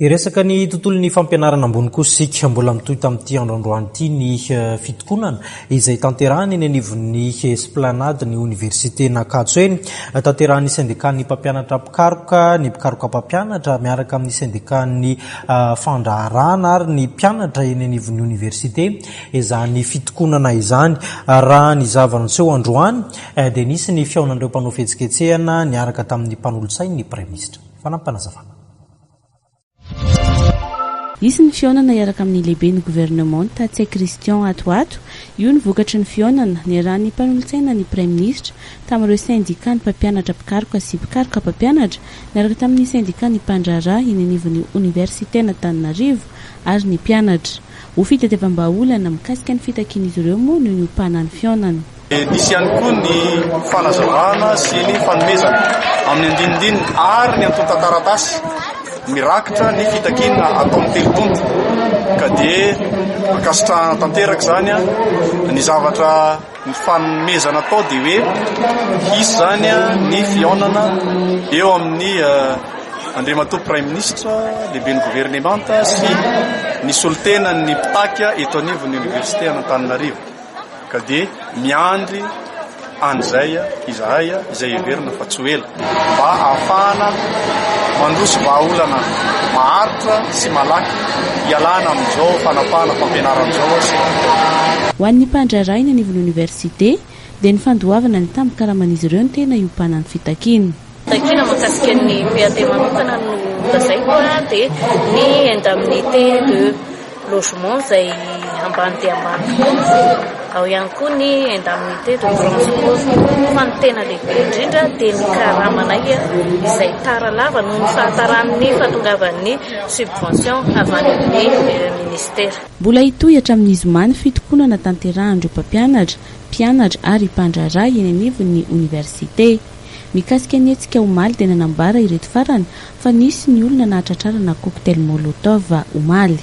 Hiresaka ny tontolon'ny fampianarana ambony kosa isika. Mbola mitohy tamin'ity andro androany ity ny fitokonana izay tanterahina eny anivon'ny Esplanade ny oniversiten'Ankatso eny. Tanterahin'ny sendikan'ny mpampianatra mpikaroka, ny mpikaroka mpampianatra miaraka amin'ny sendikan'ny fandraharahana ary ny mpianatra eny anivon'ny oniversite izany fitokonana izany. Raha ny zava-niseho androany dia nisy ny fihaonan'ireo mpanao fihetsiketsehana niaraka tamin'ny mpanolotsain'ny praiminisitra. Fanampinazavana. Hisy ny fihaonana hiaraka amin'ny lehiben'ny governemanta Ntsay Christian ato ho ato. Io ny vokatry ny fihaonana niarahan'ny mpanolotsaina ny praiminisitra tamin'ireo sendikan'ny mpampianatra mpikaroka sy mpikaroka mpampianatra niaraka tamin'ny sendikan'ny mpandraharaha eny anivon'ny oniversiten'Antananarivo ary ny mpianatra. Ho fitadiavam-bahaolana mikasika ny fitakian'izy ireo moa no niompanan'ny fihaonana. Nisy ihany koa ny fanazavana sy ny fanomezana amin'ny andinindininy ary ny antontan-taratasy mirakitra ny fitakiana ataon'ny telo tonta ka dia ankasitrahana tanteraka izany. Ny zavatra ny fanomezana atao dia hoe hisy izany ny fihaonana eo amin'ny Andriamatoa Praiminisitra, lehiben'ny governemanta sy ny solontenan'ny mpitaky eto anivon'ny oniversite an'Antananarivo. Ka dia miandry an'izay izahay, izay heverina fa tsy ho ela, mba hahafahana mandroso vahaolana maharitra sy malaky hialana amin'izao fanapahana fampianarana izao sy. Ho an'ny mpandraharaha eny anivon'ny oniversite dia ny fandoavana ny tambin-karaman'izy ireo no tena iompanan'ny fitakiana. Takiana mahakasika ny PAT manokana no lazaiko dia ny indemnité de logement izay ambany dia ambany tokoa, ao ihany koa ny indemnité de transport. Fa ny tena lehibe indrindra dia ny karamanay izay tara lava noho ny fahataran'ny fahatongavan'ny subvention avy any amin'ny ministera. Mbola hitohy hatramin'ny zoma ny fitokonana tanterahan'ireo mpampianatra, mpianatra ary mpandraharaha eny anivon'ny oniversite. Mikasika ny hetsika omaly dia nanambara ireto farany fa nisy ny olona nahatratrarana cocktail molotov omaly.